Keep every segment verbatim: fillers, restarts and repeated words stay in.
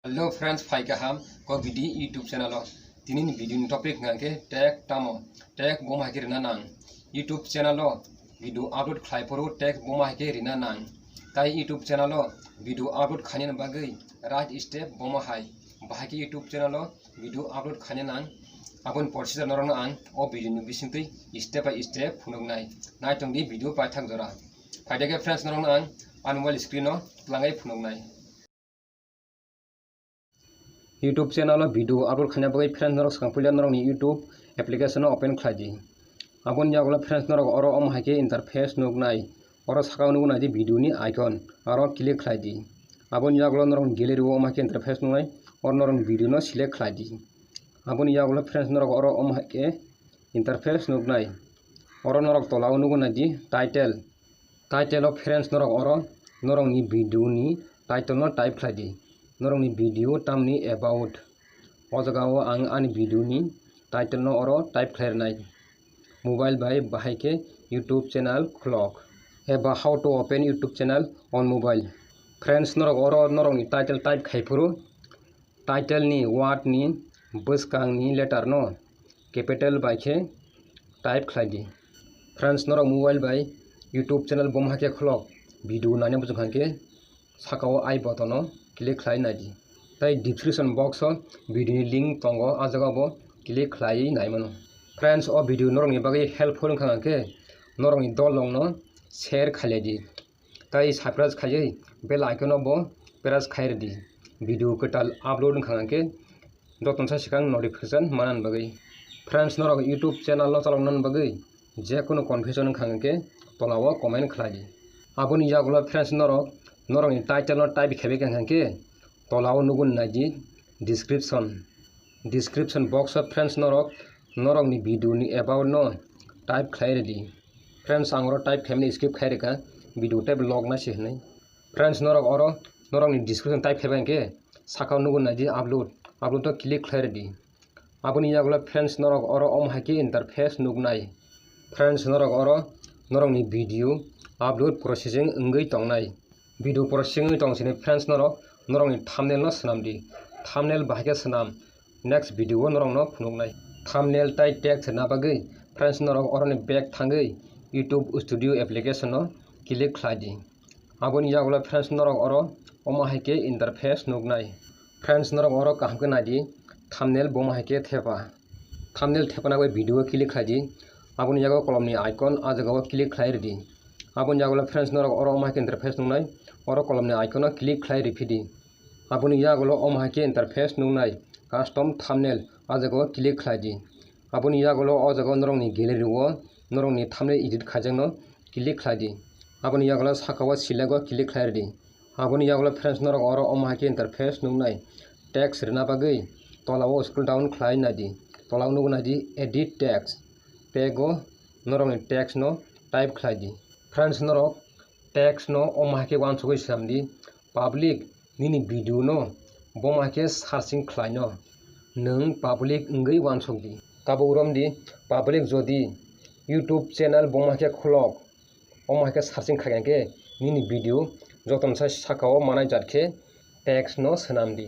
Hello friends, phai kaham ko bidi YouTube channel o. Tini ni video ni topic hwnkha khe tag tamo, tag boma hai khe rina nang. YouTube channel o video upload khlai phuru tag boma hai khe rina nang. Tai YouTube channel o video upload khaina bagwi right step boma hai. Bahai khe YouTube channel o video upload khaina nang. Aboni procedure norokno ang o video ni bisingtwi step by step phunuknai. Naitongdi video paithak jora. Phaide khe friends norokno ang ani mobile screen o twlangwi phunuknai. YouTube channel o video upload khaina bagwi friends norok swkang puila norokni YouTube application o open khlai di. Aboni yagulo friends norok oro omo hai khe interface nuknai. Oro saka o nuknai di video ni icon, aro click khlai di. Aboni yagulo norokni gallery o omo hai khe interface nuknai, oro norokni video no select khlai di. Aboni yagulo friends norok oro omo hai khe interface nuknai. Oro norok tola o nuknai di title. Title o friends norok oro norokni video ni title no type khlai di. Norokni video tamni about. O jaga o ang ani video ni title no oro type khlai rwnai. Mobile bai bahai khe YouTube channel khulok. Eba how to open YouTube channel on mobile. Friends norok oro norokni title type khai phuru title ni word ni bwskang ni letter no capital bai khe type khlai di. Friends norok mobile bai YouTube channel boma hai khe khulok video naina muchung kha khe saka o I button o click khlai nai di. Tai description box o video ni link tongo, a jaga bo click khlai nai mano. Friends, o video norokni bagwi helpful wngkha khe norokni dol rokno share khlai di. Tai subscribe khaiwi bell icon o bo press khai rwdi. Video kwtal upload wngkha khe jotono sai swkang notification manani bagwi. Friends, norok YouTube channel no chaloknani bagwi jekunu confusion wngkha khe tola o comment khlai di. Aboni yagulo friends norok norokni title no type khebai kha khe tola o nugwi nai di description. Description box o friends norok norokni video ni about no type khlai rwdi. Friends, ang oro type khaimani skip khai rwkha, video type log na se hinwi. Friends, norok oro norokni description type khaiba hinkhe saka o nugwi nai di upload, upload o click khlai rwdi. Aboni yagulo friends norok oro omo hai khe interface nuknai. Friends, norok oro norokni video upload processing wngwi tongnai. Video processing wngwi tong sini friends norok norokni thumbnail no swnam di. Thumbnail bahai khe swnam. Next video o norokno phunuknai. Thumbnail tai text rwna bagwi friends norok oroni back thangwi YouTube Studio application o click khlai di. Aboni yagulo friends norok oro omo hai khe interface nuknai. Friends norok oro kaham khe nai di, thumbnail boma hai khe thepa. Thumbnail thepana bai video o click khlai di. Aboni yago kolomni icon, a jaga o click khlai rwdi. Aboni yagulo friends norok oro omo hai khe interface nuknai, oro kolomni icon o click khlai rwphi di. Aboni yagulo omo hai khe interface nuknai, custom thumbnail, a jaga o click khlai di. Aboni yagulo o jaga o norokni gallery o norokni thumbnail edit khaijakno click khlai di. Aboni yagulo saka o select o click khlai rwdi. Aboni yagulo friends norok oro omo hai khe interface nuknai, text rwna bagwi tola o scroll down khlai nai di. Tola o nugwi nai di edit text. Tag o norokni text no type khlai di. Friends norok text no omo hai khe uansugwi swnam di, public nini video no boma hai khe searching khlai no nwng public wngwi uansuk di. Tabuk rom di, public jodi YouTube channel boma hai khe khulok, omo hai khe searching khaikha khe nini video jotono sai saka o manai jat khe text no swnam di.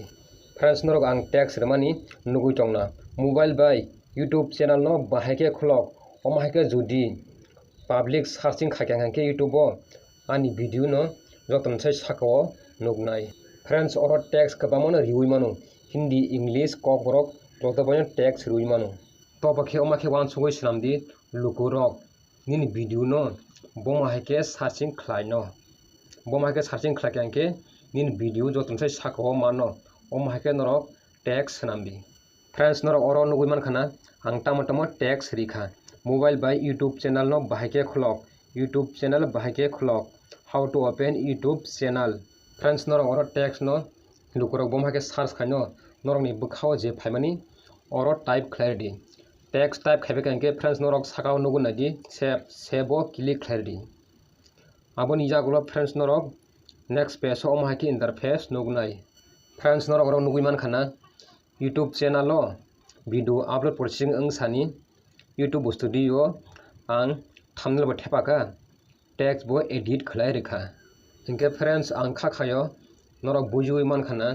Friends norok ang text rwmani nugwi tongna, mobile bai YouTube channel no bahai khe khulok, omo hai khe jodi public searching khaikha khe YouTube o ani video no jotono sai saka o nuknai. Friends, oro text kwbangma no riwi mano, Hindi, English, Kokborok joto bai no text riwi mano. Tobo khe omo khe uansugwi swnam di, lukurok nini video no boma hai khe searching khlai no. Boma hai khe searching khlai khe nini video jotono sai saka o mano, omo hai khe norok text swnam di. Friends, norok oro nugwi mankha na, ang tamo tamo text rikha. Mobile bai YouTube channel no bahai khe khulok, YouTube channel bahai khe khulok. How to open YouTube channel. Friends, norok oro text no lukurok boma hai khe search khaino, norokni bwkhao je phaimani oro type khlai rwdi. Text type khaibai kha hinkhe friends, norok saka o nugwi nai di, save, save o click khlai rwdi. Aboni yagulo friends, norok next page o omo hai khe interface nuknai. Friends, norok oro nugwi mankha na, YouTube channel o video upload processing wng sani YouTube Studio o ang thumbnail bo thepakha, text bo edit khlai rikha. Hinkhe friends, ang kha khaio norok bujiwi mankha na,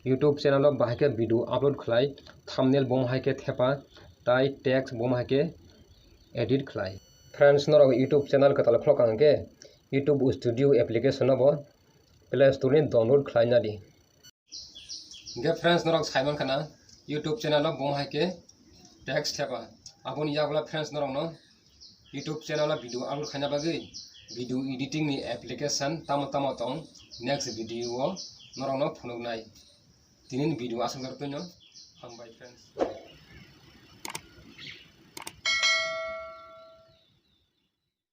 YouTube channel o bahai khe video upload khlai, thumbnail bo hai khe thepa, tai text bo hai khe edit khlai. Friends, norok YouTube channel kwtal khulok ang khe YouTube Studio application no bo Play Store ni download khlai na di. Hingke friends, norok sai mankha na YouTube channel o bo hai khe text thepa. Aboni yagulo friends, norok no YouTube channel o video upload khaina bagwi video editing ni application tamo tamo tong, next video o norok no phunuknai. Tini ni video aswk jar twi no. Hambai friends.